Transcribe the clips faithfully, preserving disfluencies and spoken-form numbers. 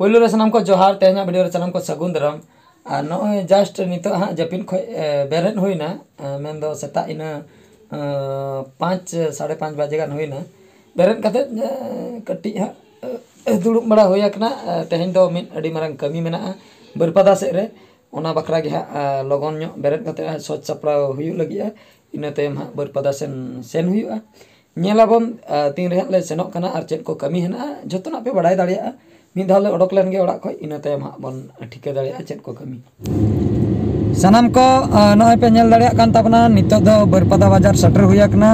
ᱯᱳᱭᱞᱳ ᱨᱮ ᱥᱟᱱᱟᱢ ᱠᱚ ᱡᱚᱦᱟᱨ, ᱛᱮᱦᱮᱧᱟᱜ ᱵᱷᱤᱰᱤᱭᱳ ᱨᱮ ᱥᱟᱱᱟᱢ ᱠᱚ ᱥᱟᱹᱜᱩᱱ ᱫᱟᱨᱟᱢ᱾ ᱟᱨ ᱱᱚᱜᱼᱚᱭ ᱡᱟᱥᱴ ᱱᱤᱛᱚᱜ ᱦᱟᱸᱜ ᱡᱟᱹᱯᱤᱫ ᱠᱷᱚᱡ ᱮ, ᱵᱮᱨᱮᱫ ᱦᱩᱭᱱᱟ, ᱮ, ᱢᱮᱱᱫᱚ ᱥᱮᱛᱟᱜ ᱤᱱᱟᱹ ᱮ, ᱯᱟᱸᱪ, ᱥᱟᱲᱮ ᱯᱟᱸᱪ ᱵᱟᱡᱮ ᱜᱟᱱ ᱦᱩᱭᱱᱟ᱾ ᱵᱮᱨᱮᱫ ᱠᱟᱛᱮᱫ ᱮ, ᱠᱟᱹᱴᱤᱡ ᱦᱟᱸᱜ ᱮ, ᱫᱩᱲᱩᱵ ᱵᱟᱲᱟ ᱦᱩᱭ ᱟᱠᱟᱱᱟ᱾ ᱮ, ᱛᱮᱦᱮᱧ ᱫᱚ ᱢᱤᱫ ᱟᱹᱰᱤ ᱢᱟᱨᱟᱝ ᱠᱟᱹᱢᱤ ᱢᱮᱱᱟᱜᱼᱟ ᱵᱟᱹᱨᱯᱟᱫᱟ ᱥᱮᱫ ᱨᱮ, ᱚᱱᱟ ᱵᱟᱠᱷᱨᱟ ᱜᱮ ᱦᱟᱸᱜ ᱮ, ᱞᱚᱜᱚᱱ ᱧᱚᱜ ᱵᱮᱨᱮᱫ ᱠᱟᱛᱮᱫ ᱦᱟᱸᱜ ᱥᱚᱡᱽ ᱥᱟᱯᱲᱟᱣ ᱦᱩᱭᱩᱜ ᱞᱟᱹᱜᱤᱫᱼᱟ᱾ ᱤᱱᱟᱹ ᱛᱟᱭᱚᱢ ᱦᱟᱸᱜ ᱵᱟᱹᱨᱯᱟᱫᱟ ᱥᱮᱱ ᱥᱮᱱ ᱦᱩᱭᱩᱜᱼᱟ᱾ ᱧᱮᱞ ᱟᱵᱚᱱ ᱮ, ᱛᱤᱱ ᱨᱮ ᱦᱟᱸᱜ ᱞᱮ ᱥᱮᱱᱚᱜ ᱠᱟᱱᱟ ᱟᱨ ᱪᱮᱫ ᱠᱚ ᱠᱟᱹᱢᱤ ᱦᱮᱱᱟᱜᱼᱟ, ᱡᱚᱛᱚᱱᱟᱜ ᱯᱮ ᱵᱟᱲᱟᱭ ᱫᱟᱲᱮᱭᱟᱜᱼᱟ᱾ ᱢᱤᱫ ᱫᱷᱟᱣ ᱞᱮ ᱚᱰᱚᱠ ᱞᱮᱱ ᱜᱮ ᱚᱲᱟᱜ ᱠᱷᱚᱡ, ᱤᱱᱟᱹ ᱛᱟᱭᱚᱢ ᱦᱟᱸᱜ ᱵᱚᱱ ᱴᱷᱤᱠᱟᱹ ᱫᱟᱲᱮᱭᱟᱜᱼᱟ ᱪᱮᱫ ᱠᱚ ᱠᱟᱹᱢᱤ᱾ ᱥᱟᱱᱟᱢ ᱠᱚ ᱮ, ᱱᱚᱜᱼᱚᱭ ᱯᱮ ᱧᱮᱞ ᱫᱟᱲᱮᱭᱟᱜ ᱠᱟᱱ ᱛᱟᱵᱚᱱᱟ, ᱱᱤᱛᱚᱜ ᱫᱚ ᱵᱟᱹᱨᱯᱟᱫᱟ ᱵᱟᱡᱟᱨ ᱥᱮᱴᱮᱨ ᱦᱩᱭ ᱟᱠᱟᱱᱟ᱾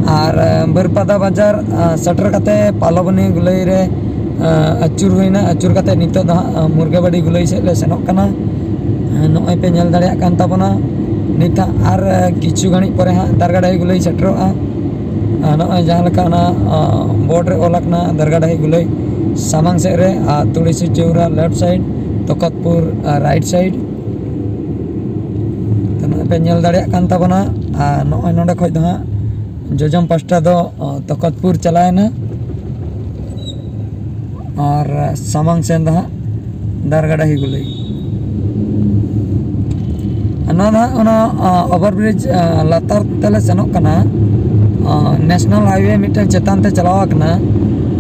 ᱟᱨ ᱮ, ᱵᱟᱹᱨᱯᱟᱫᱟ ᱵᱟᱡᱟᱨ ᱮ, ᱥᱮᱴᱮᱨ ᱠᱟᱛᱮ ᱯᱟᱞᱚᱵᱚᱱᱤ ᱜᱩᱞᱟᱹᱭ ᱨᱮ ᱮ, ᱟᱹᱪᱩᱨ ᱦᱩᱭᱱᱟ᱾ ᱟᱹᱪᱩᱨ ᱠᱟᱛᱮ ᱱᱤᱛᱚᱜ ᱫᱚ ᱦᱟᱸᱜ ᱮ, ᱢᱩᱨᱜᱟᱵᱟᱹᱰᱤ ᱜᱩᱞᱟᱹᱭ ᱥᱮᱫ ᱞᱮ ᱥᱮᱱᱚᱜ ᱠᱟᱱᱟ᱾ ᱮ, ᱱᱚᱜᱼᱚᱭ ᱯᱮ ᱧᱮᱞ ᱫᱟᱲᱮᱭᱟᱜ ᱠᱟᱱ ᱛᱟᱵᱚᱱᱟ, ᱱᱤᱛ ᱦᱟᱸᱜ ᱟᱨ ᱮ, ᱠᱤᱪᱷᱩ ᱜᱷᱟᱹᱲᱤᱡ ᱯᱚᱨᱮ ᱦᱟᱸᱜ ᱫᱟᱨᱜᱟᱰᱟᱹᱦᱤ ᱜᱩᱞᱟᱹᱭ ᱥᱮᱴᱮᱨᱚᱜᱼᱟ᱾ ᱟᱨ ᱱᱚᱜᱼᱚᱭ ᱡᱟᱦᱟᱸ ᱞᱮᱠᱟ ᱚᱱᱟ ᱮ, ᱵᱳᱨᱰ ᱨᱮ ᱚᱞ ᱟᱠᱟᱱᱟ ᱫᱟᱨᱜᱟᱰᱟᱹᱦᱤ ᱜᱩᱞᱟᱹᱭ ᱥᱟᱢᱟᱝ ᱥᱮᱫ ᱨᱮ ᱟᱨ ᱛᱩᱲᱤᱥᱤ ᱪᱳᱣᱨᱟ ᱞᱮᱯᱷᱴ ᱥᱟᱭᱤᱰ, ᱛᱚᱠᱚᱛᱯᱩᱨ ᱟᱨ ᱨᱟᱭᱤᱴ ᱥᱟᱭᱤᱰ᱾ ᱛᱚ ᱱᱚᱜᱼᱚᱭ ᱯᱮ ᱧᱮᱞ ᱫᱟᱲᱮᱭᱟᱜ ᱠᱟᱱ ᱛᱟᱵᱚᱱᱟ᱾ ᱟᱨ ᱱᱚᱜᱼᱚᱭ ᱱᱚᱰᱮ ᱠᱷᱚᱡ ᱫᱚ ᱦᱟᱸᱜ ᱡᱚᱡᱚᱢ ᱯᱟᱥᱴᱟ ᱫᱚ ᱚ, ᱛᱚᱠᱚᱛᱯᱩᱨ ᱪᱟᱞᱟᱣᱮᱱᱟ ᱟᱨ ᱥᱟᱢᱟᱝ ᱥᱮᱱ ᱫᱚ ᱦᱟᱸᱜ ᱫᱟᱨᱜᱟᱰᱟᱹᱦᱤ ᱜᱩᱞᱟᱹᱭ᱾ ᱟᱨ ᱱᱚᱣᱟ ᱫᱚ ᱦᱟᱸᱜ ᱚᱱᱟ ᱚᱵᱷᱟᱨ ᱵᱨᱤᱡᱽ ᱞᱟᱛᱟᱨ ᱛᱮᱞᱮ ᱥᱮᱱᱚᱜ ᱠᱟᱱᱟ᱾ ᱱᱮᱥᱱᱟᱞ ᱦᱟᱭᱣᱮ ᱢᱤᱫᱴᱮᱱ ᱪᱮᱛᱟᱱ ᱛᱮ ᱪᱟᱞᱟᱣ ᱟᱠᱟᱱᱟ᱾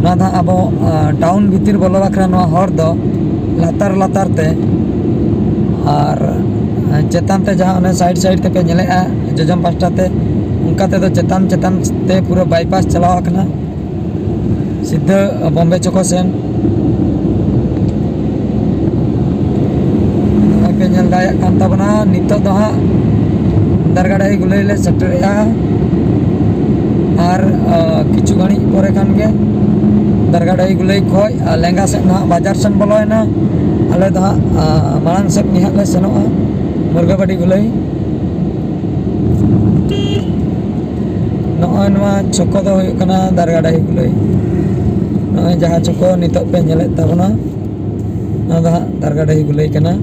ᱱᱚᱣᱟ ᱫᱚ ᱦᱟᱸᱜ ᱟᱵᱚ ᱴᱟᱣᱩᱱ ᱵᱷᱤᱛᱤᱨ ᱵᱚᱞᱚ ᱵᱟᱠᱷᱨᱟ ᱱᱚᱣᱟ ᱦᱚᱨ ᱫᱚ ᱞᱟᱛᱟᱨ ᱞᱟᱛᱟᱨ ᱛᱮ, ᱟᱨ ᱪᱮᱛᱟᱱ ᱛᱮ ᱡᱟᱦᱟᱸ ᱚᱱᱮ ᱥᱟᱭᱤᱰ ᱥᱟᱭᱤᱰ ᱛᱮᱯᱮ ᱧᱮᱞᱮᱫᱼᱟ ᱡᱚᱡᱚᱢ ᱯᱟᱥᱴᱟ ᱛᱮ, ᱚᱱᱠᱟ ᱛᱮᱫᱚ ᱪᱮᱛᱟᱱ ᱪᱮᱛᱟᱱ ᱛᱮ ᱯᱩᱨᱟᱹ ᱵᱟᱭᱯᱟᱥ ᱪᱟᱞᱟᱣ ᱟᱠᱟᱱᱟ ᱥᱤᱫᱷᱟᱹ ᱵᱚᱢᱵᱮ ᱪᱚᱠᱚ ᱥᱮᱱ᱾ ᱱᱚᱜᱼᱚᱭ ᱯᱮ ᱧᱮᱞ ᱫᱟᱲᱮᱭᱟᱜ ᱠᱟᱱ ᱛᱟᱵᱚᱱᱟ, ᱱᱤᱛᱚᱜ ᱫᱚ ᱦᱟᱸᱜ ᱫᱟᱨᱜᱟᱰᱟᱹᱦᱤ ᱜᱩᱞᱟᱹᱭ ᱞᱮ ᱥᱮᱴᱮᱨᱮᱜᱼᱟ᱾ ᱟᱨ ᱟ, ᱠᱤᱪᱷᱩ ᱜᱷᱟᱹᱲᱤᱡ ᱯᱚᱨᱮ ᱠᱷᱟᱱ ᱜᱮ ᱫᱟᱨᱜᱟᱰᱟᱹᱦᱤ ᱜᱩᱞᱟᱹᱭ ᱠᱷᱚᱡ ᱟᱨ ᱞᱮᱸᱜᱟ ᱥᱮᱫ ᱱᱟᱦᱟᱜ ᱵᱟᱡᱟᱨ ᱥᱮᱱ ᱵᱚᱞᱚᱭᱮᱱᱟ᱾ ᱟᱞᱮ ᱫᱚ ᱦᱟᱸᱜ ᱟ, ᱢᱟᱲᱟᱝ ᱥᱮᱫ ᱜᱮ ᱦᱟᱸᱜ ᱞᱮ ᱥᱮᱱᱚᱜᱼᱟ ᱢᱩᱨᱜᱟᱵᱟᱹᱰᱤ ᱜᱩᱞᱟᱹᱭ᱾ ᱱᱚᱜᱼᱚᱭ ᱱᱚᱣᱟ ᱪᱷᱚᱠᱚ ᱫᱚ ᱦᱩᱭᱩᱜ ᱠᱟᱱᱟ ᱫᱟᱨᱜᱟᱰᱟᱹᱦᱤ ᱜᱩᱞᱟᱹᱭ᱾ ᱱᱚᱜᱼᱚᱭ ᱡᱟᱦᱟᱸ ᱪᱷᱚᱠᱚ ᱱᱤᱛᱚᱜ ᱯᱮ ᱧᱮᱞᱮᱫ ᱛᱟᱵᱚᱱᱟ, ᱱᱚᱣᱟ ᱫᱚ ᱦᱟᱸᱜ ᱫᱟᱨᱜᱟᱰᱟᱹᱦᱤ ᱜᱩᱞᱟᱹᱭ ᱠᱟᱱᱟ᱾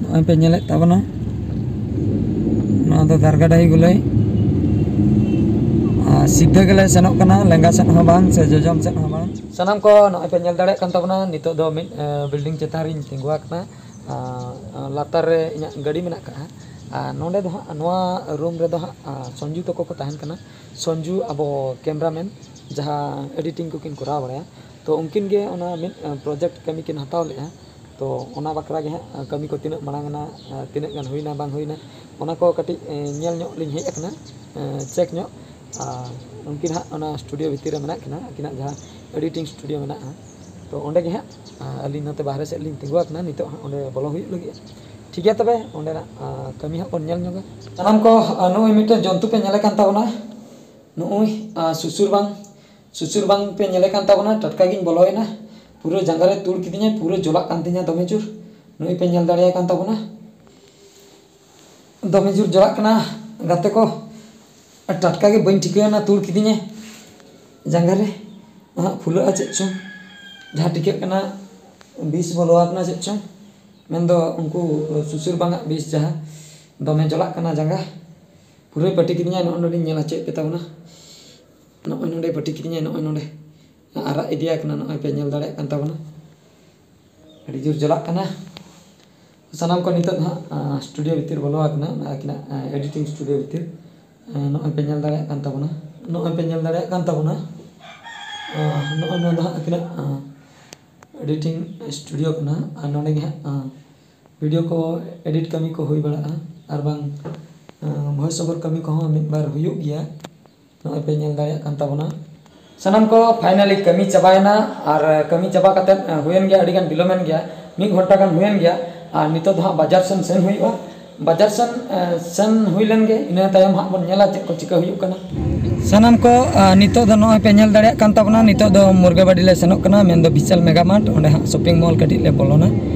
ᱱᱚᱜᱼᱚᱭ ᱯᱮ ᱧᱮᱞᱮᱫ ᱛᱟᱵᱚᱱᱟ, ᱱᱚᱣᱟ ᱫᱚ ᱫᱟᱨᱜᱟᱰᱟᱹᱦᱤ ᱜᱩᱞᱟᱹᱭ᱾ ᱥᱤᱫᱷᱟᱹ ᱜᱮᱞᱮ ᱥᱮᱱᱚᱜ ᱠᱟᱱᱟ, ᱞᱮᱸᱜᱟ ᱥᱮᱫ ᱦᱚᱸ ᱵᱟᱝ ᱥᱮ ᱡᱚᱡᱚᱢ ᱥᱮᱫ ᱦᱚᱸ ᱵᱟᱝ᱾ ᱥᱟᱱᱟᱢ ᱠᱚ ᱱᱚᱜᱼᱚᱭ ᱯᱮ ᱧᱮᱞ ᱫᱟᱲᱮᱭᱟᱜ ᱠᱟᱱ ᱛᱟᱵᱚᱱᱟ, ᱱᱤᱛᱚᱜ ᱫᱚ ᱢᱤᱫ ᱵᱤᱞᱰᱤᱝ ᱪᱮᱛᱟᱱ ᱨᱤᱧ ᱛᱤᱸᱜᱩ ᱟᱠᱟᱱᱟ᱾ ᱞᱟᱛᱟᱨ ᱨᱮ ᱤᱧᱟᱹᱜ ᱜᱟᱹᱰᱤ ᱢᱮᱱᱟᱜ ᱟᱠᱟᱫᱼᱟ᱾ ᱟᱨ ᱱᱚᱰᱮ ᱫᱚ ᱦᱟᱸᱜ, ᱱᱚᱣᱟ ᱨᱩᱢ ᱨᱮᱫᱚ ᱦᱟᱸᱜ ᱥᱚᱧᱡᱩ ᱛᱟᱠᱚ ᱠᱚ ᱛᱟᱦᱮᱱ ᱠᱟᱱᱟ᱾ ᱥᱚᱧᱡᱩ ᱟᱵᱚ ᱠᱮᱢᱨᱟᱢᱮᱱ, ᱡᱟᱦᱟᱸ ᱮᱰᱤᱴᱤᱝ ᱠᱚᱠᱤᱱ ᱠᱚᱨᱟᱣ ᱵᱟᱲᱟᱭᱟ, ᱛᱚ ᱩᱱᱠᱤᱱ ᱜᱮ ᱚᱱᱟ ᱢᱤᱫ ᱯᱨᱚᱡᱮᱠᱴ ᱠᱟᱹᱢᱤ ᱠᱤᱱ ᱦᱟᱛᱟᱣ ᱞᱮᱫᱼᱟ᱾ ᱛᱚ ᱚᱱᱟ ᱵᱟᱠᱷᱨᱟ ᱜᱮ ᱦᱟᱸᱜ ᱠᱟᱹᱢᱤ ᱠᱚ ᱛᱤᱱᱟᱹᱜ ᱢᱟᱲᱟᱝ ᱮᱱᱟ, ᱛᱤᱱᱟᱹᱜ ᱜᱟᱱ ᱦᱩᱭᱱᱟ ᱵᱟᱝ ᱦᱩᱭᱱᱟ, ᱚᱱᱟ ᱠᱚ ᱠᱟᱹᱴᱤᱡ ᱧᱮᱞ ᱧᱚᱜ ᱞᱤᱧ ᱦᱮᱡ ᱟᱠᱟᱱᱟ, ᱪᱮᱠ ᱧᱚᱜ᱾ ᱟᱨ ᱩᱱᱠᱤᱱ ᱦᱟᱸᱜ ᱚᱱᱟ ᱥᱴᱩᱰᱤᱭᱳ ᱵᱷᱤᱛᱤᱨ ᱨᱮ ᱢᱮᱱᱟᱜ ᱠᱤᱱᱟ, ᱟᱹᱠᱤᱱᱟᱜ ᱡᱟᱦᱟᱸ ᱮᱰᱤᱴᱤᱝ ᱥᱴᱩᱰᱤᱭᱳ ᱢᱮᱱᱟᱜᱼᱟ, ᱛᱚ ᱚᱸᱰᱮ ᱜᱮ ᱦᱟᱸᱜ ᱟᱹᱞᱤᱧ ᱱᱚᱛᱮ ᱵᱟᱦᱨᱮ ᱥᱮᱫ ᱞᱤᱧ ᱛᱤᱸᱜᱩ ᱟᱠᱟᱱᱟ, ᱱᱤᱛᱚᱜ ᱦᱟᱸᱜ ᱚᱸᱰᱮ ᱵᱚᱞᱚ ᱦᱩᱭᱩᱜ ᱞᱟᱹᱜᱤᱫ᱾ ᱴᱷᱤᱠ ᱜᱮᱭᱟ, ᱛᱚᱵᱮ ᱚᱸᱰᱮᱱᱟᱜ ᱠᱟᱹᱢᱤ ᱦᱟᱸᱜ ᱵᱚᱱ ᱧᱮᱞ ᱧᱚᱜᱟ᱾ ᱥᱟᱱᱟᱢ ᱠᱚ, ᱱᱚᱜᱼᱚᱭ ᱢᱤᱫᱴᱮᱱ ᱡᱚᱱᱛᱩ ᱯᱮ ᱧᱮᱞᱮ ᱠᱟᱱ ᱛᱟᱵᱚᱱᱟ, ᱱᱚᱜᱼᱚᱭ ᱥᱩᱥᱩᱨ ᱵᱟᱝ, ᱥᱩᱥᱩᱨ ᱵᱟᱝ ᱯᱮ ᱧᱮᱞᱮ ᱠᱟᱱ ᱛᱟᱵᱚᱱᱟ, ᱴᱟᱴᱠᱟ ᱜᱤᱧ ᱵᱚᱞᱚᱭᱮᱱᱟ, ᱯᱩᱨᱟᱹ ᱡᱟᱸᱜᱟ ᱨᱮ ᱛᱩᱲ ᱠᱤᱫᱤᱧᱟᱭ, ᱯᱩᱨᱟᱹ ᱡᱚᱞᱟᱜ ᱠᱟᱱ ᱛᱤᱧᱟ ᱫᱚᱢᱮ ᱡᱳᱨ᱾ ᱱᱚᱜᱼᱚᱭ ᱯᱮ ᱧᱮᱞ ᱫᱟᱲᱮᱭᱟᱜ ᱠᱟᱱ ᱛᱟᱵᱚᱱᱟ, ᱫᱚᱢᱮ ᱡᱳᱨ ᱡᱚᱞᱟᱜ ᱠᱟᱱᱟ ᱜᱟᱛᱮ ᱠᱚ, ᱴᱟᱴᱠᱟ ᱜᱮ ᱵᱟᱹᱧ ᱴᱷᱤᱠᱟᱹᱭᱮᱱᱟ, ᱛᱩᱲ ᱠᱤᱫᱤᱧᱟᱭ ᱡᱟᱸᱜᱟ ᱨᱮ᱾ ᱦᱟᱸᱜ ᱯᱷᱩᱞᱟᱹᱜᱼᱟ ᱪᱮᱫ ᱪᱚᱝ, ᱡᱟᱦᱟᱸ ᱴᱷᱤᱠᱟᱹᱜ ᱠᱟᱱᱟ ᱵᱤᱥ ᱵᱚᱞᱚ ᱟᱠᱟᱱᱟ ᱪᱮᱫ ᱪᱚᱝ, ᱢᱮᱱᱫᱚ ᱩᱱᱠᱩ ᱥᱩᱥᱩᱨ ᱵᱟᱝᱟᱜ ᱵᱤᱥ, ᱡᱟᱦᱟᱸ ᱫᱚᱢᱮ ᱡᱚᱞᱟᱜ ᱠᱟᱱᱟ ᱡᱟᱸᱜᱟ, ᱯᱩᱨᱟᱹᱭ ᱯᱟᱹᱴᱤ ᱠᱤᱫᱤᱧᱟᱭ᱾ ᱱᱚᱜᱼᱚᱭ ᱱᱚᱰᱮᱧ ᱧᱮᱞ ᱦᱚᱪᱚᱭᱮᱫ ᱯᱮ ᱛᱟᱵᱚᱱᱟ, ᱱᱚᱜᱼᱚᱭ ᱱᱚᱰᱮ ᱯᱟᱹᱴᱤ ᱠᱤᱫᱤᱧᱟᱭ, ᱱᱚᱜᱼᱚᱭ ᱱᱚᱰᱮ ᱟᱨᱟᱜ ᱤᱫᱤᱭᱟ ᱠᱟᱱᱟ, ᱱᱚᱜᱼᱚᱭ ᱯᱮ ᱧᱮᱞ ᱫᱟᱲᱮᱭᱟᱜ ᱠᱟᱱ ᱛᱟᱵᱚᱱᱟ, ᱟᱹᱰᱤ ᱡᱳᱨ ᱡᱚᱞᱟᱜ ᱠᱟᱱᱟ᱾ ᱥᱟᱱᱟᱢ ᱠᱚ ᱱᱤᱛᱚᱜ ᱫᱚ ᱦᱟᱸᱜ ᱥᱴᱩᱰᱤᱭᱳ ᱵᱷᱤᱛᱤᱨ ᱵᱚᱞᱚ ᱟᱠᱟᱱᱟ, ᱚᱱᱟ ᱟᱹᱠᱤᱱᱟᱜ ᱮᱰᱤᱴᱤᱝ ᱥᱴᱩᱰᱤᱭᱳ ᱵᱷᱤᱛᱤᱨ᱾ ᱱᱚᱜᱼᱚᱭ ᱯᱮ ᱧᱮᱞ ᱫᱟᱲᱮᱭᱟᱜ ᱠᱟᱱ ᱛᱟᱵᱚᱱᱟ, ᱱᱚᱜᱼᱚᱭ ᱯᱮ ᱧᱮᱞ ᱫᱟᱲᱮᱭᱟᱜ ᱠᱟᱱ ᱛᱟᱵᱚᱱᱟ᱾ ᱱᱚᱜᱼᱚᱭ ᱱᱚᱣᱟ ᱫᱚ ᱦᱟᱸᱜ ᱟᱹᱠᱤᱱᱟᱜ ᱮᱰᱤᱴᱤᱝ ᱥᱴᱩᱰᱤᱭᱳ ᱠᱟᱱᱟ, ᱟᱨ ᱱᱚᱰᱮ ᱜᱮ ᱦᱟᱸᱜ ᱵᱷᱤᱰᱤᱭᱳ ᱠᱚ ᱮᱰᱤᱴ ᱠᱟᱹᱢᱤ ᱠᱚ ᱦᱩᱭ ᱵᱟᱲᱟᱜᱼᱟ, ᱟᱨ ᱵᱟᱝ ᱵᱷᱚᱭᱮᱥ ᱳᱵᱷᱟᱨ ᱠᱟᱹᱢᱤ ᱠᱚᱦᱚᱸ ᱢᱤᱫ ᱵᱟᱨ ᱦᱩᱭᱩᱜ ᱜᱮᱭᱟ᱾ ᱱᱚᱜᱼᱚᱭ ᱯᱮ ᱧᱮᱞ ᱫᱟᱲᱮᱭᱟᱜ ᱠᱟᱱ ᱛᱟᱵᱚᱱᱟ᱾ ᱥᱟᱱᱟᱢ ᱠᱚ ᱯᱷᱟᱭᱱᱟᱞᱤ ᱠᱟᱹᱢᱤ ᱪᱟᱵᱟᱭᱮᱱᱟ, ᱟᱨ ᱠᱟᱹᱢᱤ ᱪᱟᱵᱟ ᱠᱟᱛᱮᱫ, ᱮ, ᱦᱩᱭᱮᱱ ᱜᱮᱭᱟ, ᱟᱹᱰᱤ ᱜᱟᱱ ᱵᱤᱞᱚᱢᱮᱱ ᱜᱮᱭᱟ, ᱢᱤᱫ ᱜᱷᱚᱱᱴᱟ ᱜᱟᱱ ᱦᱩᱭᱮᱱ ᱜᱮᱭᱟ᱾ ᱟᱨ ᱱᱤᱛᱚᱜ ᱫᱚ ᱦᱟᱸᱜ ᱵᱟᱡᱟᱨ ᱥᱮᱱ ᱥᱮᱱ ᱦᱩᱭᱩᱜᱼᱟ᱾ ᱵᱟᱡᱟᱨ ᱥᱮᱱ, ᱮ, ᱥᱮᱱ ᱦᱩᱭ ᱞᱮᱱ ᱜᱮ, ᱤᱱᱟᱹ ᱛᱟᱭᱚᱢ ᱦᱟᱸᱜ ᱵᱚᱱ ᱧᱮᱞᱟ ᱪᱮᱫ ᱠᱚ ᱪᱤᱠᱟᱹ ᱦᱩᱭᱩᱜ ᱠᱟᱱᱟ᱾ ᱥᱟᱱᱟᱢ ᱠᱚ, ᱮ, ᱱᱤᱛᱚᱜ ᱫᱚ ᱱᱚᱜᱼᱚᱭ ᱯᱮ ᱧᱮᱞ ᱫᱟᱲᱮᱭᱟᱜ ᱠᱟᱱ ᱛᱟᱵᱚᱱᱟ, ᱱᱤᱛᱚᱜ ᱫᱚ ᱢᱩᱨᱜᱟᱵᱟᱹᱰᱤ ᱞᱮ ᱥᱮᱱᱚᱜ ᱠᱟᱱᱟ, ᱢᱮᱱᱫᱚ ᱵᱤᱥᱟᱞ ᱢᱮᱜᱟ ᱢᱟᱨᱴ᱾ ᱚᱸᱰᱮ ᱦᱟᱸᱜ ᱥᱚᱯᱤᱝ ᱢᱚᱞ ᱠᱟᱹᱴᱤᱡ ᱞᱮ ᱵᱚᱞᱚᱱᱟ,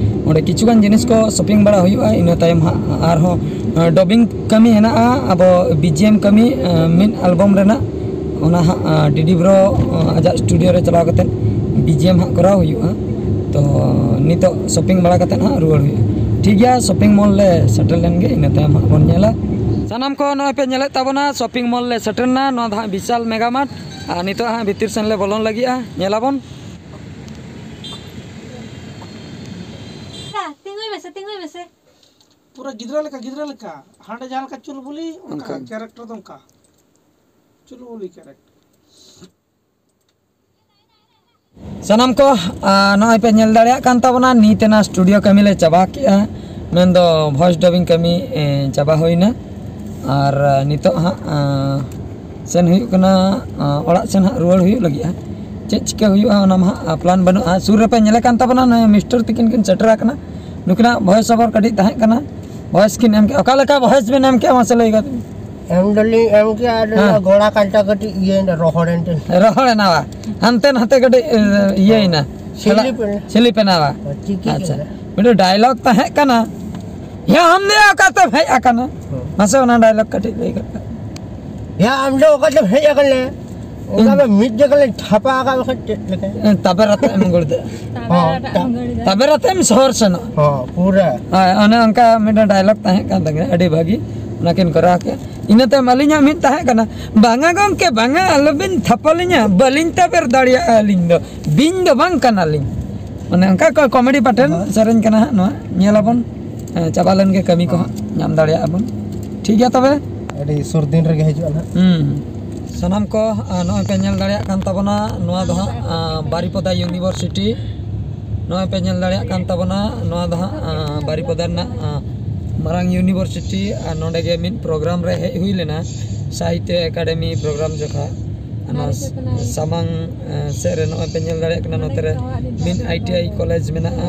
ᱚᱸᱰᱮ ᱠᱤᱪᱷᱩ ᱜᱟᱱ ᱡᱤᱱᱤᱥ ᱠᱚ ᱥᱚᱯᱤᱝ ᱵᱟᱲᱟ ᱦᱩᱭᱩᱜᱼᱟ, ᱤᱱᱟᱹ ᱛᱟᱭᱚᱢ ᱦᱟᱸᱜ ᱟᱨᱦᱚᱸ, ᱮ, ᱰᱚᱵᱤᱝ ᱠᱟᱹᱢᱤ ᱦᱮᱱᱟᱜᱼᱟ, ᱟᱵᱚ ᱵᱤᱡᱤᱮᱢ ᱠᱟᱹᱢᱤ, ᱮ, ᱢᱤᱫ ᱟᱞᱵᱚᱢ ᱨᱮᱱᱟᱜ, ᱚᱱᱟ ᱦᱟᱸᱜ, ᱮ, ᱰᱤᱰᱤ ᱵᱨᱳ, ᱮ, ᱟᱡᱟᱜ ᱥᱴᱩᱰᱤᱭᱳ ᱨᱮ ᱪᱟᱞᱟᱣ ᱠᱟᱛᱮᱫ ᱵᱤᱡᱤᱮᱢ ᱦᱟᱸᱜ ᱠᱚᱨᱟᱣ ᱦᱩᱭᱩᱜᱼᱟ᱾ ᱛᱚ ᱱᱤᱛᱚᱜ ᱥᱚᱯᱤᱝ ᱵᱟᱲᱟ ᱠᱟᱛᱮᱫ ᱦᱟᱸᱜ ᱨᱩᱣᱟᱹᱲ ᱦᱩᱭᱩᱜᱼᱟ᱾ ᱴᱷᱤᱠ ᱜᱮᱭᱟ, ᱥᱚᱯᱤᱝ ᱢᱚᱞ ᱞᱮ ᱥᱮᱴᱮᱨ ᱞᱮᱱ ᱜᱮ, ᱤᱱᱟᱹ ᱛᱟᱭᱚᱢ ᱦᱟᱸᱜ ᱵᱚᱱ ᱧᱮᱞᱟ᱾ ᱥᱟᱱᱟᱢ ᱠᱚ ᱱᱚᱜᱼᱚᱭ ᱯᱮ ᱧᱮᱞᱮᱫ ᱛᱟᱵᱚᱱᱟ, ᱥᱚᱯᱤᱝ ᱢᱚᱞ ᱞᱮ ᱥᱮᱴᱮᱨᱱᱟ᱾ ᱱᱚᱣᱟ ᱫᱚ ᱦᱟᱸᱜ ᱵᱤᱥᱟᱞ ᱢᱮᱜᱟ ᱢᱟᱨᱴ᱾ ᱟᱨ ᱱᱤᱛᱚᱜ ᱦᱟᱸᱜ ᱵᱷᱤᱛᱤᱨ ᱥᱮᱱ ᱞᱮ ᱵᱚᱞᱚᱱ ᱞᱟᱹᱜᱤᱫᱼᱟ, ᱧᱮᱞᱟᱵᱚᱱ᱾ ᱛᱤᱸᱜᱩᱭ ᱢᱮᱥᱮ, ᱛᱤᱸᱜᱩᱭ ᱢᱮᱥᱮ᱾ ᱯᱩᱨᱟᱹ ᱜᱤᱫᱽᱨᱟᱹ ᱞᱮᱠᱟ, ᱜᱤᱫᱽᱨᱟᱹ ᱞᱮᱠᱟ᱾ ᱦᱟᱸᱰᱮ ᱡᱟᱦᱟᱸ ᱞᱮᱠᱟ ᱪᱩᱞᱵᱩᱞᱤ, ᱚᱱᱠᱟ ᱚᱱᱠᱟ᱾ ᱠᱮᱨᱮᱠᱴᱟᱨ ᱫᱚ ᱚᱱᱠᱟ᱾ ᱪᱩᱞᱵᱩᱞᱤ ᱠᱮᱨᱮᱠᱴᱟᱨ᱾ ᱥᱟᱱᱟᱢ ᱠᱚ, ᱟᱨ ᱱᱚᱜᱼᱚᱭ ᱯᱮ ᱧᱮᱞ ᱫᱟᱲᱮᱭᱟᱜ ᱠᱟᱱ ᱛᱟᱵᱚᱱᱟ, ᱱᱤᱛ ᱮᱱᱟ ᱥᱴᱩᱰᱤᱭᱳ ᱠᱟᱹᱢᱤ ᱞᱮ ᱪᱟᱵᱟ ᱠᱮᱜᱼᱟ, ᱢᱮᱱᱫᱚ ᱵᱷᱚᱭᱮᱥ ᱰᱟᱵᱤᱝ ᱠᱟᱹᱢᱤ, ᱮ, ᱪᱟᱵᱟ ᱦᱩᱭᱱᱟ᱾ ᱟᱨ, ᱟ, ᱱᱤᱛᱚᱜ ᱦᱟᱸᱜ, ᱟ, ᱥᱮᱱ ᱦᱩᱭᱩᱜ ᱠᱟᱱᱟ, ᱟ, ᱚᱲᱟᱜ ᱥᱮᱱ ᱦᱟᱸᱜ ᱨᱩᱣᱟᱹᱲ ᱦᱩᱭᱩᱜ ᱞᱟᱹᱜᱤᱫᱼᱟ᱾ ᱪᱮᱫ ᱪᱤᱠᱟᱹ ᱦᱩᱭᱩᱜᱼᱟ, ᱚᱱᱟ ᱢᱟ ᱦᱟᱸᱜ, ᱟ, ᱯᱞᱟᱱ ᱵᱟᱹᱱᱩᱜᱼᱟ᱾ ᱥᱩᱨ ᱨᱮᱯᱮ ᱧᱮᱞᱮ ᱠᱟᱱ ᱛᱟᱵᱚᱱᱟ, ᱱᱩᱭ ᱢᱤᱥᱴᱟᱨ ᱛᱤᱠᱤᱱ ᱠᱤᱱ ᱥᱮᱴᱮᱨ ᱟᱠᱟᱱᱟ᱾ ᱱᱩᱠᱤᱱᱟᱜ ᱵᱷᱚᱭᱮᱥ ᱚᱵᱷᱟᱨ ᱠᱟᱹᱴᱤᱡ ᱛᱟᱦᱮᱸ ᱠᱟᱱᱟ, ᱵᱷᱚᱭᱮᱥ ᱠᱤᱱ ᱮᱢ ᱠᱮᱜᱼᱟ᱾ ᱚᱠᱟ ᱞᱮᱠᱟ ᱵᱷᱚᱭᱮᱥ ᱵᱤᱱ ᱮᱢ ᱠᱮᱜᱼᱟ, ᱢᱟᱥᱮ ᱞᱟᱹᱭ ᱠᱟᱛᱮ᱾ ᱮᱢ ᱫᱚᱞᱤᱧ ᱮᱢ ᱠᱮᱜᱼᱟ, ᱟᱫᱚ ᱦᱮᱸ᱾ ᱚᱱᱟ ᱜᱚᱲᱟ ᱠᱟᱱᱴᱟ ᱠᱟᱹᱴᱤᱡ ᱤᱭᱟᱹᱭᱮᱱᱟ, ᱨᱚᱦᱚᱲᱮᱱ ᱛᱮ᱾ ᱨᱚᱦᱚᱲᱮᱱᱟ ᱵᱟ? ᱦᱟᱱᱛᱮ ᱱᱟᱛᱮ ᱠᱟᱹᱴᱤᱡ, ᱮ, ᱤᱭᱟᱹᱭᱮᱱᱟ᱾ ᱥᱤᱞᱤᱯ ᱮᱱᱟ᱾ ᱥᱤᱞᱤᱯ ᱮᱱᱟ ᱵᱟ? ᱪᱤᱠᱤ ᱟᱪᱪᱷᱟ᱾ ᱠᱮᱫᱟ᱾ ᱢᱤᱫᱴᱮᱱ ᱰᱟᱭᱞᱚᱜ ᱛᱟᱦᱮᱸ ᱠᱟᱱᱟ, "ᱭᱟ ᱟᱢ ᱫᱚ ᱚᱠᱟᱛᱮᱢ ᱦᱮᱡ ᱟᱠᱟᱱᱟ?" ᱦᱮᱸ᱾ ᱢᱟᱥᱮ ᱚᱱᱟ ᱰᱟᱭᱞᱚᱜ ᱠᱟᱹᱴᱤᱡ ᱞᱟᱹᱭ ᱠᱟᱛᱮ᱾ ᱭᱟ ᱟᱢ ᱫᱚ ᱚᱠᱟᱛᱮᱢ ᱦᱮᱡ ᱟᱠᱟᱱᱟ? ᱚᱱᱠᱟ ᱦᱩᱸ᱾ ᱢᱤᱫ ᱡᱟᱭᱜᱟ ᱞᱮ ᱴᱷᱟᱯᱟ ᱟᱠᱟᱫ ᱵᱟᱠᱷᱟᱱ ᱪᱮᱫ ᱞᱮᱠᱟ? ᱮ, ᱛᱟᱵᱮᱨ ᱟᱛᱮ ᱮᱢ ᱜᱚᱲ ᱫᱟ᱾ ᱦᱚᱸ, ᱛᱟ-, ᱛᱟᱵᱮᱨ ᱟᱛᱮ ᱮᱢ ᱥᱚᱦᱚᱨ ᱥᱮᱱᱚᱜ᱾ ᱦᱚᱸ, ᱯᱩᱨᱟᱹ᱾ ᱦᱳᱭ, ᱚᱱᱮ ᱚᱱᱠᱟ ᱢᱤᱫᱴᱮᱱ ᱰᱟᱭᱞᱚᱜ ᱛᱟᱦᱮᱸ ᱠᱟᱱ ᱛᱟᱹᱠᱤᱱᱟ, ᱟᱹᱰᱤ ᱵᱷᱟᱹᱜᱤ, ᱚᱱᱟ ᱠᱤᱱ ᱠᱚᱨᱟᱣ ᱠᱮᱫ᱾ ᱤᱱᱟᱹ ᱛᱟᱭᱚᱢ ᱟᱹᱞᱤᱧᱟᱜ ᱢᱤᱫ ᱛᱟᱦᱮᱸ ᱠᱟᱱᱟ, "ᱵᱟᱝᱟ ᱜᱚᱢᱠᱮ, ᱵᱟᱝᱟ, ᱟᱞᱚᱵᱤᱱ ᱛᱷᱟᱯᱟᱞᱤᱧᱟ, ᱵᱟᱹᱞᱤᱧ ᱛᱟᱵᱮᱨ ᱫᱟᱲᱮᱭᱟᱜᱼᱟ ᱟᱹᱞᱤᱧ ᱫᱚ, ᱵᱤᱧ ᱫᱚ ᱵᱟᱝ ᱠᱟᱱᱟᱞᱤᱧ᱾" ᱚᱱᱮ ᱚᱱᱠᱟ ᱠᱚ ᱠᱚᱢᱮᱰᱤ ᱯᱟᱴᱮᱱ ᱦᱳᱭ᱾ ᱥᱮᱨᱮᱧ ᱠᱟᱱᱟ ᱦᱟᱸᱜ ᱱᱚᱣᱟ, ᱧᱮᱞᱟᱵᱚᱱ, ᱮ, ᱪᱟᱵᱟ ᱞᱮᱱ ᱜᱮ ᱠᱟᱹᱢᱤ ᱠᱚ ᱦᱟᱸᱜ ᱧᱟᱢ ᱫᱟᱲᱮᱭᱟᱜᱼᱟ ᱵᱚᱱ᱾ ᱴᱷᱤᱠ ᱜᱮᱭᱟ ᱛᱚᱵᱮ᱾ ᱟᱹᱰᱤ ᱥᱩᱨ ᱫᱤᱱ ᱨᱮᱜᱮ ᱦᱤᱡᱩᱜᱼᱟ ᱱᱟᱦᱟᱜ᱾ ᱦᱩᱸ᱾ ᱥᱟᱱᱟᱢ ᱠᱚ, ᱟ, ᱱᱚᱜᱼᱚᱭ ᱯᱮ ᱧᱮᱞ ᱫᱟᱲᱮᱭᱟᱜ ᱠᱟᱱ ᱛᱟᱵᱚᱱᱟ, ᱱᱚᱣᱟ ᱫᱚ ᱦᱟᱸᱜ, ᱟ, ᱵᱟᱨᱤᱯᱚᱫᱟ ᱤᱭᱩᱱᱤᱵᱷᱟᱨᱥᱤᱴᱤ᱾ ᱱᱚᱜᱼᱚᱭ ᱯᱮ ᱧᱮᱞ ᱫᱟᱲᱮᱭᱟᱜ ᱠᱟᱱ ᱛᱟᱵᱚᱱᱟ, ᱱᱚᱣᱟ ᱫᱚ ᱦᱟᱸᱜ, ᱟ, ᱵᱟᱨᱤᱯᱚᱫᱟ ᱨᱮᱱᱟᱜ, ᱟ, ᱢᱟᱨᱟᱝ ᱤᱭᱩᱱᱤᱵᱷᱟᱨᱥᱤᱴᱤ᱾ ᱟᱨ ᱱᱚᱰᱮ ᱜᱮ ᱢᱤᱫ ᱯᱨᱳᱜᱨᱟᱢ ᱨᱮ ᱦᱮᱡ ᱦᱩᱭ ᱞᱮᱱᱟ, ᱥᱟᱦᱤᱛᱛᱚ ᱮᱠᱟᱰᱮᱢᱤ ᱯᱨᱳᱜᱨᱟᱢ ᱡᱚᱠᱷᱟ᱾ ᱚᱱᱟ ᱥᱟᱢᱟᱝ, ᱮ, ᱥᱮᱫ ᱨᱮ ᱱᱚᱜᱼᱚᱭ ᱯᱮ ᱧᱮᱞ ᱫᱟᱲᱮᱭᱟᱜ ᱠᱟᱱᱟ, ᱱᱚᱛᱮ ᱨᱮ ᱢᱤᱫ ᱟᱭ ᱴᱤ ᱟᱭ ᱠᱚᱞᱮᱡᱽ ᱢᱮᱱᱟᱜᱼᱟ,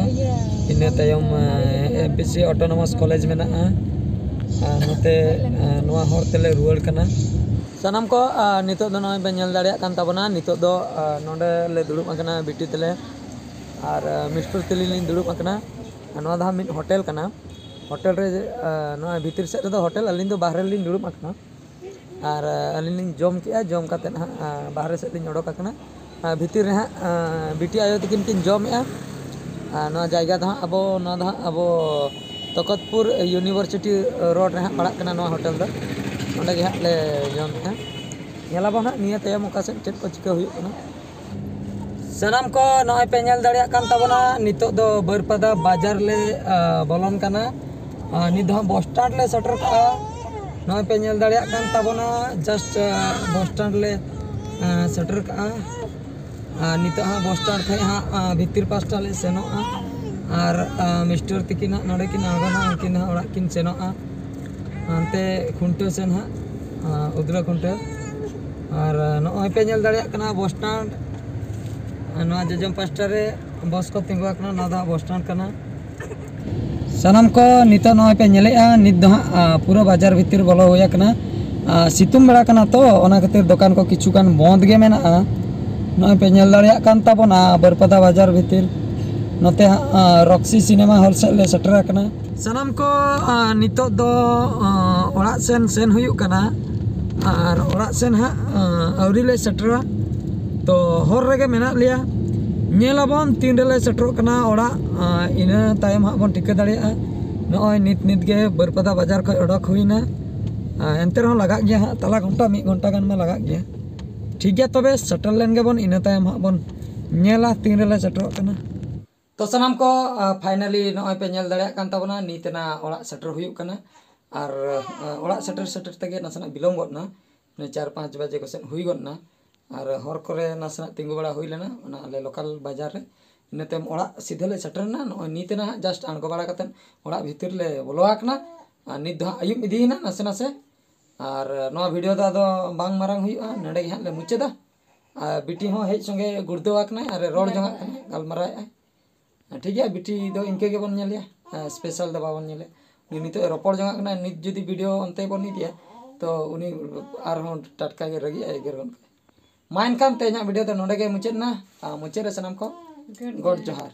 ᱤᱱᱟᱹ ᱛᱟᱭᱚᱢ, ᱮ, M P C autonomous college ᱢᱮᱱᱟᱜᱼᱟ, ᱟᱨ ᱱᱚᱛᱮ, ᱮ, ᱱᱚᱣᱟ ᱦᱚᱨ ᱛᱮᱞᱮ ᱨᱩᱣᱟᱹᱲ ᱠᱟᱱᱟ᱾ ᱥᱟᱱᱟᱢ ᱠᱚ, ᱟ, ᱱᱤᱛᱚᱜ ᱫᱚ ᱱᱚᱜᱼᱚᱭ ᱯᱮ ᱧᱮᱞ ᱫᱟᱲᱮᱭᱟᱜ ᱠᱟᱱ ᱛᱟᱵᱚᱱᱟ, ᱱᱤᱛᱚᱜ ᱫᱚ, ᱟ, ᱱᱚᱰᱮ ᱞᱮ ᱫᱩᱲᱩᱵ ᱟᱠᱟᱱᱟ ᱵᱤᱴᱤ ᱛᱮᱞᱮ, ᱟᱨ, ᱟ, ᱢᱤᱥᱴᱟᱨ ᱛᱮᱞᱤᱧ ᱞᱤᱧ ᱫᱩᱲᱩᱵ ᱟᱠᱟᱱᱟ᱾ ᱟᱨ ᱱᱚᱣᱟ ᱫᱚ ᱦᱟᱸᱜ ᱢᱤᱫ ᱦᱳᱴᱮᱞ ᱠᱟᱱᱟ, ᱦᱳᱴᱮᱞ ᱨᱮ, ᱟ, ᱱᱚᱣᱟ ᱵᱷᱤᱛᱤᱨ ᱥᱮᱫ ᱨᱮᱫᱚ ᱦᱳᱴᱮᱞ, ᱟᱹᱞᱤᱧ ᱫᱚ ᱵᱟᱦᱨᱮ ᱨᱮᱞᱤᱧ ᱫᱩᱲᱩᱵ ᱟᱠᱟᱱᱟ᱾ ᱟᱨ, ᱟ, ᱟᱹᱞᱤᱧ ᱞᱤᱧ ᱡᱚᱢ ᱠᱮᱜᱼᱟ, ᱡᱚᱢ ᱠᱟᱛᱮᱫ ᱦᱟᱸᱜ, ᱟ, ᱵᱟᱦᱨᱮ ᱥᱮᱫ ᱞᱤᱧ ᱚᱰᱚᱠ ᱟᱠᱟᱱᱟ᱾ ᱟᱨ ᱵᱷᱤᱛᱤᱨ ᱨᱮ ᱦᱟᱸᱜ, ᱟ, ᱵᱤᱴᱤ ᱟᱭᱳ ᱛᱟᱹᱠᱤᱱ ᱠᱤᱱ ᱡᱚᱢᱮᱜᱼᱟ᱾ ᱟᱨ ᱱᱚᱣᱟ ᱡᱟᱭᱜᱟ ᱫᱚ ᱦᱟᱸᱜ ᱟᱵᱚ, ᱱᱚᱣᱟ ᱫᱚ ᱦᱟᱸᱜ ᱟᱵᱚ ᱛᱚᱠᱚᱛᱯᱩᱨ ᱤᱭᱩᱱᱤᱵᱷᱟᱨᱥᱤᱴᱤ ᱨᱳᱰ ᱨᱮ ᱦᱟᱸᱜ ᱯᱟᱲᱟᱜ ᱠᱟᱱᱟ ᱱᱚᱣᱟ ᱦᱳᱴᱮᱞ ᱫᱚ᱾ ᱚᱸᱰᱮ ᱜᱮ ᱦᱟᱸᱜ ᱞᱮ ᱡᱚᱢᱮᱫᱼᱟ᱾ ᱧᱮᱞᱟᱵᱚᱱ ᱦᱟᱸᱜ ᱱᱤᱭᱟᱹ ᱛᱟᱭᱚᱢ ᱚᱠᱟ ᱥᱮᱫ ᱪᱮᱫ ᱠᱚ ᱪᱤᱠᱟᱹ ᱦᱩᱭᱩᱜ ᱠᱟᱱᱟ᱾ ᱥᱟᱱᱟᱢ ᱠᱚ ᱱᱚᱜᱼᱚᱭ ᱯᱮ ᱧᱮᱞ ᱫᱟᱲᱮᱭᱟᱜ ᱠᱟᱱ ᱛᱟᱵᱚᱱᱟ, ᱱᱤᱛᱚᱜ ᱫᱚ ᱵᱟᱹᱨᱯᱟᱫᱟ ᱵᱟᱡᱟᱨ ᱞᱮ ᱵᱚᱞᱚᱱ ᱠᱟᱱᱟ᱾ ᱱᱤᱛ ᱫᱚ ᱦᱟᱸᱜ ᱵᱚᱥ ᱥᱴᱮᱱᱰ ᱞᱮ ᱥᱮᱴᱮᱨ ᱠᱟᱜᱼᱟ᱾ ᱱᱚᱜᱼᱚᱭ ᱯᱮ ᱧᱮᱞ ᱫᱟᱲᱮᱭᱟᱜ ᱠᱟᱱ ᱛᱟᱵᱚᱱᱟ, ᱡᱟᱥᱴ ᱵᱚᱥ ᱥᱴᱮᱱᱰ ᱞᱮ ᱥᱮᱴᱮᱨ ᱠᱟᱜᱼᱟ᱾ ᱟᱨ ᱱᱤᱛᱚᱜ ᱦᱟᱸᱜ ᱵᱚᱥ ᱥᱴᱮᱱᱰ ᱠᱷᱚᱱ ᱦᱟᱸᱜ ᱵᱷᱤᱛᱤᱨ ᱯᱟᱥᱴᱟ ᱞᱮ ᱥᱮᱱᱚᱜᱼᱟ᱾ ᱟᱨ ᱢᱤᱥᱴᱟᱨ ᱛᱤᱠᱤᱱ ᱦᱟᱸᱜ ᱱᱚᱰᱮ ᱠᱤᱱ ᱟᱬᱜᱚᱱᱟ, ᱩᱱᱠᱤᱱ ᱦᱟᱸᱜ ᱚᱲᱟᱜ ᱠᱤᱱ ᱥᱮᱱᱚᱜᱼᱟ ᱦᱟᱱᱛᱮ ᱠᱷᱩᱱᱴᱟᱹᱣ ᱥᱮᱱ ᱦᱟᱸᱜ, ᱩᱫᱽᱞᱟᱹ ᱠᱷᱩᱱᱴᱟᱹᱣ᱾ ᱟᱨ ᱱᱚᱜᱼᱚᱭ ᱯᱮ ᱧᱮᱞ ᱫᱟᱲᱮᱭᱟᱜ ᱠᱟᱱᱟ ᱵᱚᱥ ᱥᱴᱮᱱᱰ, ᱱᱚᱣᱟ ᱡᱚᱡᱚᱢ ᱯᱟᱥᱴᱟ ᱨᱮ ᱵᱚᱥ ᱠᱚ ᱛᱤᱸᱜᱩ ᱟᱠᱟᱱᱟ, ᱱᱚᱣᱟ ᱫᱚ ᱦᱟᱸᱜ ᱵᱚᱥ ᱥᱴᱮᱱᱰ ᱠᱟᱱᱟ᱾ ᱥᱟᱱᱟᱢ ᱠᱚ ᱱᱤᱛᱚᱜ ᱱᱚᱜᱼᱚᱭ ᱯᱮ ᱧᱮᱞᱮᱫᱼᱟ, ᱱᱤᱛ ᱫᱚ ᱦᱟᱸᱜ ᱯᱩᱨᱟᱹ ᱵᱟᱡᱟᱨ ᱵᱷᱤᱛᱤᱨ ᱵᱚᱞᱚ ᱦᱩᱭ ᱟᱠᱟᱱᱟ᱾ ᱥᱤᱛᱩᱝ ᱵᱮᱲᱟ ᱠᱟᱱᱟ ᱛᱚ, ᱚᱱᱟ ᱠᱷᱟᱹᱛᱤᱨ ᱫᱚᱠᱟᱱ ᱠᱚ ᱠᱤᱪᱷᱩ ᱜᱟᱱ ᱵᱚᱱᱫ ᱜᱮ ᱢᱮᱱᱟᱜᱼᱟ᱾ ᱱᱚᱜᱼᱚᱭ ᱯᱮ ᱧᱮᱞ ᱫᱟᱲᱮᱭᱟᱜ ᱠᱟᱱ ᱛᱟᱵᱚᱱᱟ ᱵᱟᱹᱨᱯᱟᱫᱟ ᱵᱟᱡᱟᱨ ᱵᱷᱤᱛᱤᱨ᱾ ᱱᱚᱛᱮ ᱦᱟᱸᱜ ᱨᱚᱠᱥᱤ ᱥᱤᱱᱮᱢᱟ ᱦᱚᱞ ᱥᱮᱫ ᱞᱮ ᱥᱮᱴᱮᱨ ᱟᱠᱟᱱᱟ᱾ ᱥᱟᱱᱟᱢ ᱠᱚ ᱱᱤᱛᱚᱜ ᱫᱚ ᱚᱲᱟᱜ ᱥᱮᱱ ᱥᱮᱱ ᱦᱩᱭᱩᱜ ᱠᱟᱱᱟ᱾ ᱟᱨ ᱚᱲᱟᱜ ᱥᱮᱱ ᱦᱟᱸᱜ ᱟᱹᱣᱨᱤ ᱞᱮ ᱥᱮᱴᱮᱨᱟ, ᱛᱚ ᱦᱚᱨ ᱨᱮᱜᱮ ᱢᱮᱱᱟᱜ ᱞᱮᱭᱟ᱾ ᱧᱮᱞ ᱟᱵᱚᱱ ᱛᱤᱱ ᱨᱮᱞᱮ ᱥᱮᱴᱮᱨᱚᱜ ᱠᱟᱱᱟ ᱚᱲᱟᱜ᱾ ᱤᱱᱟᱹ ᱛᱟᱭᱚᱢ ᱦᱟᱸᱜ ᱵᱚᱱ ᱴᱷᱤᱠᱟᱹ ᱫᱟᱲᱮᱭᱟᱜᱼᱟ᱾ ᱱᱚᱜᱼᱚᱭ ᱱᱤᱛ ᱱᱤᱛ ᱜᱮ ᱵᱟᱹᱨᱯᱟᱫᱟ ᱵᱟᱡᱟᱨ ᱠᱷᱚᱱ ᱚᱰᱚᱠ ᱦᱩᱭᱱᱟ᱾ ᱮᱱᱛᱮ ᱨᱮᱦᱚᱸ ᱞᱟᱜᱟᱜ ᱜᱮᱭᱟ ᱦᱟᱸᱜ, ᱛᱟᱞᱟ ᱜᱷᱚᱱᱴᱟ ᱢᱤᱫ ᱜᱷᱚᱱᱴᱟ ᱜᱟᱱ ᱢᱟ ᱞᱟᱜᱟᱜ ᱜᱮᱭᱟ᱾ ᱴᱷᱤᱠ ᱜᱮᱭᱟ, ᱛᱚᱵᱮ ᱥᱮᱴᱮᱨ ᱞᱮᱱ ᱜᱮᱵᱚᱱ, ᱤᱱᱟᱹ ᱛᱟᱭᱚᱢ ᱦᱟᱸᱜ ᱵᱚᱱ ᱧᱮᱞᱟ ᱛᱤᱱ ᱨᱮᱞᱮ ᱥᱮᱴᱮᱨᱚᱜ ᱠᱟᱱᱟ᱾ ᱛᱚ ᱥᱟᱱᱟᱢ ᱠᱚ, ᱯᱷᱟᱭᱱᱟᱞᱤ ᱱᱚᱜᱼᱚᱭ ᱯᱮ ᱧᱮᱞ ᱫᱟᱲᱮᱭᱟᱜ ᱠᱟᱱ ᱛᱟᱵᱚᱱᱟ, ᱱᱤᱛ ᱮᱱᱟ ᱚᱲᱟᱜ ᱥᱮᱴᱮᱨ ᱦᱩᱭᱩᱜ ᱠᱟᱱᱟ᱾ ᱟᱨ ᱚᱲᱟᱜ ᱥᱮᱴᱮᱨ ᱥᱮᱴᱮᱨ ᱛᱮᱜᱮ ᱱᱟᱥᱮᱱᱟᱜ ᱵᱤᱞᱚᱢ ᱜᱚᱫ ᱮᱱᱟ, ᱪᱟᱨ ᱯᱟᱸᱪ ᱵᱟᱡᱮ ᱠᱚ ᱥᱮᱫ ᱦᱩᱭ ᱜᱚᱫ ᱮᱱᱟ᱾ ᱟᱨ ᱦᱚᱨ ᱠᱚᱨᱮ ᱱᱟᱥᱮᱱᱟᱜ ᱛᱤᱸᱜᱩ ᱵᱟᱲᱟ ᱦᱩᱭ ᱞᱮᱱᱟ, ᱚᱱᱟ ᱟᱞᱮ ᱞᱳᱠᱟᱞ ᱵᱟᱡᱟᱨ ᱨᱮ᱾ ᱤᱱᱟᱹ ᱛᱟᱭᱚᱢ ᱚᱲᱟᱜ ᱥᱤᱫᱷᱟᱹ ᱞᱮ ᱥᱮᱴᱮᱨ ᱮᱱᱟ᱾ ᱱᱚᱜᱼᱚᱭ ᱱᱤᱛ ᱮᱱᱟ ᱦᱟᱸᱜ ᱡᱟᱥᱴ ᱟᱬᱜᱚ ᱵᱟᱲᱟ ᱠᱟᱛᱮᱫ ᱚᱲᱟᱜ ᱵᱷᱤᱛᱤᱨ ᱞᱮ ᱵᱚᱞᱚ ᱟᱠᱟᱱᱟ᱾ ᱟᱨ ᱱᱤᱛ ᱫᱚ ᱦᱟᱸᱜ ᱟᱹᱭᱩᱵ ᱤᱫᱤᱭᱮᱱᱟ ᱱᱟᱥᱮ ᱱᱟᱥᱮ᱾ ᱟᱨ ᱱᱚᱣᱟ ᱵᱷᱤᱰᱤᱭᱳ ᱫᱚ ᱟᱫᱚ ᱵᱟᱝ ᱢᱟᱨᱟᱝ ᱦᱩᱭᱩᱜᱼᱟ, ᱱᱚᱰᱮ ᱜᱮ ᱦᱟᱸᱜ ᱞᱮ ᱢᱩᱪᱟᱹᱫᱟ᱾ ᱟᱨ ᱵᱤᱴᱤ ᱦᱚᱸ ᱦᱮᱡ ᱥᱚᱸᱜᱮ ᱜᱩᱲᱫᱟᱹᱣ ᱟᱠᱟᱱᱟᱭ ᱟᱨ ᱨᱚᱲ ᱡᱚᱝᱟᱜ ᱠᱟᱱᱟᱭ, ᱜᱟᱞᱢᱟᱨᱟᱣᱮᱫᱼᱟᱭ᱾ ᱴᱷᱤᱠ ᱜᱮᱭᱟ, ᱵᱤᱴᱤ ᱫᱚ ᱤᱱᱠᱟᱹ ᱜᱮᱵᱚᱱ ᱧᱮᱞᱮᱭᱟ, ᱥᱯᱮᱥᱟᱞ ᱫᱚ ᱵᱟᱵᱚᱱ ᱧᱮᱞᱮᱭᱟ᱾ ᱩᱱᱤ ᱱᱤᱛᱚᱜ ᱮ ᱨᱚᱯᱚᱲ ᱡᱚᱝᱟᱜ ᱠᱟᱱᱟ, ᱱᱤᱛ ᱡᱩᱫᱤ ᱵᱷᱤᱰᱤᱭᱳ ᱚᱱᱛᱮ ᱵᱚᱱ ᱤᱫᱤᱭᱟ ᱛᱚ ᱩᱱᱤ ᱟᱨᱦᱚᱸ ᱴᱟᱴᱠᱟ ᱜᱮ ᱨᱟᱹᱜᱤᱜᱼᱟᱭ, ᱮᱜᱮᱨ ᱜᱚᱫ ᱠᱟᱜᱼᱟᱭ᱾ ᱢᱟ ᱮᱱᱠᱷᱟᱱ ᱛᱮᱦᱮᱧᱟᱜ ᱵᱷᱤᱰᱤᱭᱳ ᱫᱚ ᱱᱚᱰᱮ ᱜᱮ ᱢᱩᱪᱟᱹᱫ ᱮᱱᱟ᱾ ᱟᱨ ᱢᱩᱪᱟᱹᱫ ᱨᱮ ᱥᱟᱱᱟᱢ ᱠᱚ ᱜᱚᱰ ᱡᱚᱦᱟᱨ᱾